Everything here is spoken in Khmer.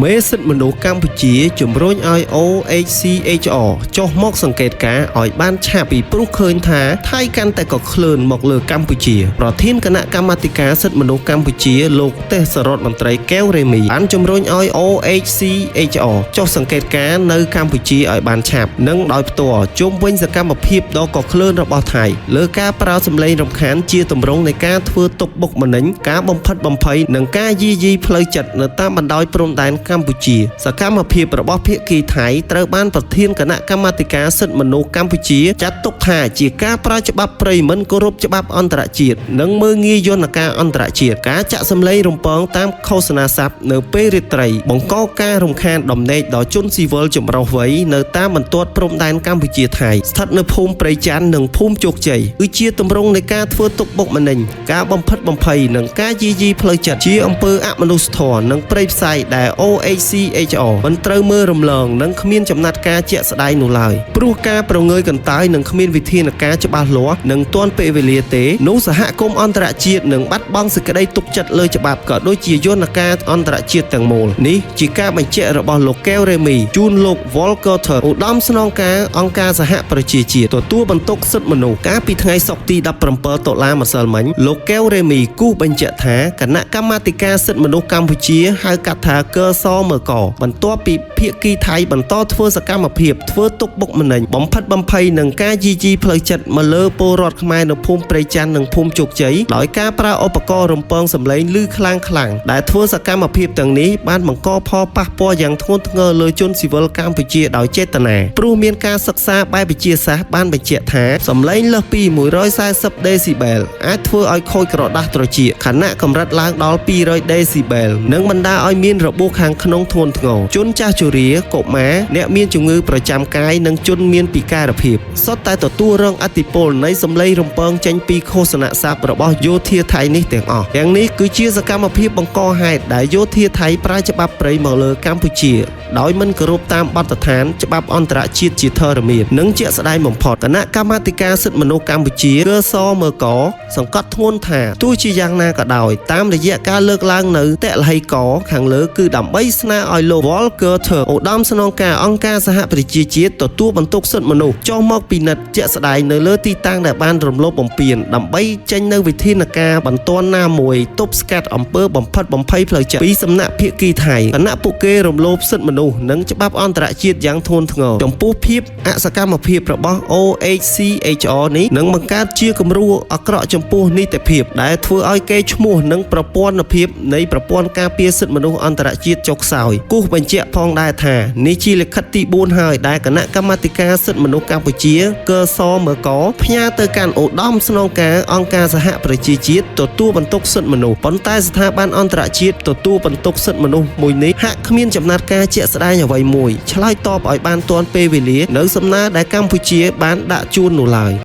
មេសិទ្ធិមនុស្សកម្ពុជាជំរុញឲ្យ OHCHR ចុះមកសង្កេតការណ៍ឲ្យបានឆាប់ពីព្រោះឃើញថាថៃកាន់តែកក្លឿនមកលើកម្ពុជាប្រធានគណៈកម្មាធិការសិទ្ធិមនុស្សកម្ពុជាលោកទេសរដ្ឋមន្ត្រីកែវរ៉េមីបានជំរុញឲ្យ OHCHR ចុះសង្កេតការណ៍នៅកម្ពុជាឲ្យបានឆាប់និងដោយផ្ទាល់ជុំវិញសកម្មភាពដ៏កក្លឿនរបស់ថៃលើការប្រើសម្លេងរំខានជាទម្រង់នៃការធ្វើទុកបុកម្នេញការបំផិតបំភ័យនិងការយាយីផ្លូវចិត្តនៅតាមបណ្ដោយព្រំដែនកម្ពុជាសកម្មភាពរបស់ភាគីថៃត្រូវបានប្រធានគណៈកម្មាធិការសិទ្ធិមនុស្សកម្ពុជាចាត់ទុកថាជាការប្រើច្បាប់ព្រៃមិនគោរពច្បាប់អន្តរជាតិនិងមើលងាយយន្តការអន្តរជាតិការចាក់សម្លេងរំពងតាមឃោសនាស័ព្ទនៅពេលរាត្រីបង្កការរំខានដំណេកដល់ជនស៊ីវិលចម្រុះវ័យនៅតាមបន្ទាត់ព្រំដែនកម្ពុជាថៃស្ថិតនៅភូមិព្រៃច័ន្ទនិងភូមិជោគជ័យគឺជាទម្រង់នៃការធ្វើទុកបុកម្នេញការបំផិតបំភ័យនិងការយាយីផ្លូវចិត្តជាអំពើអមនុស្សធម៌និងព្រៃផ្សៃដែល OHCHR មិនត្រូវមើលរំលងនិងគ្មានចំណាត់ការជាក់ស្ដែងនោះឡើយព្រោះការប្រងើយកន្តើយនិងគ្មានវិធានការច្បាស់លាស់និងទាន់ពេលវេលាទេនោះសហគមន៍អន្តរជាតិនឹងបាត់បង់សេចក្តីទុកចិត្តលើច្បាប់ក៏ដូចជាយន្តការអន្តរជាតិទាំងមូលនេះជាការបញ្ជាក់របស់លោកកែវរ៉េមីជូនលោក Volker Turk ឧត្តមស្នងការអង្គការសហប្រជាជាតិទទួលបន្ទុកសិទ្ធិមនុស្សកាលពីថ្ងៃសុក្រទី17តុលាម្សិលមិញលោកកែវរ៉េមីគូសបញ្ជាក់ថាគណៈកម្មាធិការសិទ្ធិមនុស្សកម្ពុជាហៅកាត់ថាកសមកបន្ទាប់ពីភាគីថៃបន្តធ្វើសកម្មភាពធ្វើទុកបុកម្នេញបំផិតបំភ័យនិងការយាយីផ្លូវចិត្តមកលើពលរដ្ឋខ្មែរនៅភូមិព្រៃច័ន្ទនិងភូមិជោគជ័យដោយការប្រើឧបករណ៍រំពងសម្លេងឮខ្លាំងៗដែលធ្វើសកម្មភាពទាំងនេះបានបង្កផលប៉ះពាល់យ៉ាងធ្ងន់ធ្ងរលើជនស៊ីវិលកម្ពុជាដោយចេតនាព្រោះមានការសិក្សាបែបវិទ្យាសាស្ត្របានបញ្ជាក់ថាសម្លេងលើសពី140ដេស៊ីបែលអាចធ្វើឲ្យខូចក្រដាស់ត្រចៀកខណៈកម្រិតឡើងដល់200ដេស៊ីបែលនិងបណ្ដាលឲ្យមានរបួសខាងក្នុងធ្ងន់ធ្ងរជនចាស់ជរាកុមារអ្នកមានជំងឺប្រចាំកាយនិងជនមានពិការភាពសុទ្ធតែទទួលរងឥទ្ធិពលនៃសម្លេងរំពងចេញពីឃោសនៈស័ព្ទរបស់យោធាថៃនេះទាំងអស់ទាំងនេះគឺជាសកម្មភាពបង្កហេតុដែលយោធាថៃប្រើច្បាប់ព្រៃមកលើកម្ពុជាដោយមិនគោរពតាមបទដ្ឋានច្បាប់អន្តរជាតិជាធរមាននិងជាក់ស្ដែងបំផុតគណៈកម្មាធិការសិទ្ធិមនុស្សកម្ពុជាកសមកសង្កត់ធ្ងន់ថាទោះជាយ៉ាងណាក៏ដោយតាមរយៈការលើកឡើងនៅតលហីកខាងលើគឺដើម្បីស្នើឲ្យលោក Volker Turk ឧត្តមស្នងការអង្គការសហប្រជាជាតិទទួលបន្ទុកសិទ្ធិមនុស្សចុះមកពិនិត្យជាក់ស្ដែងនៅលើទីតាំងដែលបានរំលោភបំពានដើម្បីចេញនៅវិធានការបន្ទាន់ណាមួយទប់ស្កាត់អំពើបំផិតបំភ័យផ្លូវចិត្តពីសំណាក់ភាគីថៃគណៈពួកគេរំលោភសិទ្ធិមនុស្សនិងច្បាប់អន្តរជាតិយ៉ាងធ្ងន់ធ្ងរចំពោះភាពអសកម្មភាពរបស់ OHCHR នេះនឹងបង្កើតជាគំរូអាក្រក់ចំពោះនីតិភាពដែលធ្វើឲ្យកេរ្តិ៍ឈ្មោះនិងប្រព័ន្ធភាពនៃប្រព័ន្ធការពារសិទ្ធិមនុស្សអន្តរជាតិចុះខ្សោយគូសបញ្ជាក់ផងដែរថានេះជាលិខិតទី4ហើយដែលគណៈកម្មាធិការសិទ្ធិមនុស្សកម្ពុជាកសមកផ្ញើទៅកាន់ឧត្តមស្នងការអង្គការសហប្រជាជាតិទទួលបន្ទុកសិទ្ធិមនុស្សប៉ុន្តែស្ថាប័នអន្តរជាតិទទួលបន្ទុកសិទ្ធិមនុស្សមួយនេះហាក់គ្មានចំណាត់ការជាក់ស្ដែងអ្វីមួយឆ្លើយតបឲ្យបានទាន់ពេលវេលានៅសំណើដែលកម្ពុជាបានដាក់ជូននោះឡើយ។